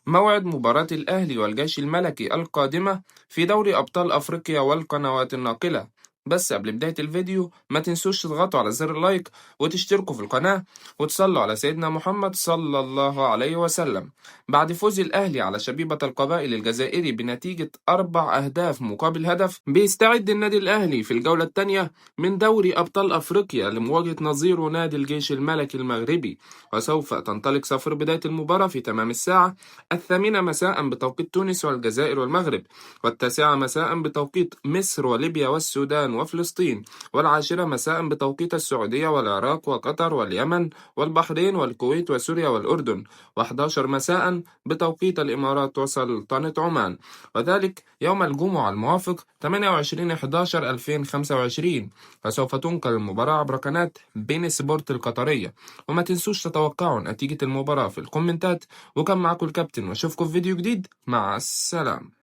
موعد مباراة الأهلي والجيش الملكي القادمة في دوري أبطال أفريقيا والقنوات الناقلة. بس قبل بداية الفيديو ما تنسوش تضغطوا على زر اللايك وتشتركوا في القناة وتصلوا على سيدنا محمد صلى الله عليه وسلم. بعد فوز الأهلي على شبيبة القبائل الجزائري بنتيجة 4 أهداف مقابل هدف، بيستعد النادي الأهلي في الجولة الثانية من دوري أبطال أفريقيا لمواجهة نظيره نادي الجيش الملكي المغربي، وسوف تنطلق صفر بداية المباراة في تمام الساعة 8 مساء بتوقيت تونس والجزائر والمغرب، 9 مساء بتوقيت مصر وليبيا والسودان وفلسطين، 10 مساء بتوقيت السعودية والعراق وقطر واليمن والبحرين والكويت وسوريا والأردن، 11 مساء بتوقيت الإمارات وسلطنة عمان، وذلك يوم الجمعة الموافق 28/11/2025. فسوف تنقل المباراة عبر قناة بين سبورت القطرية. وما تنسوش تتوقعوا نتيجة المباراة في الكومنتات. وكان معكم الكابتن واشوفكم في فيديو جديد. مع السلامة.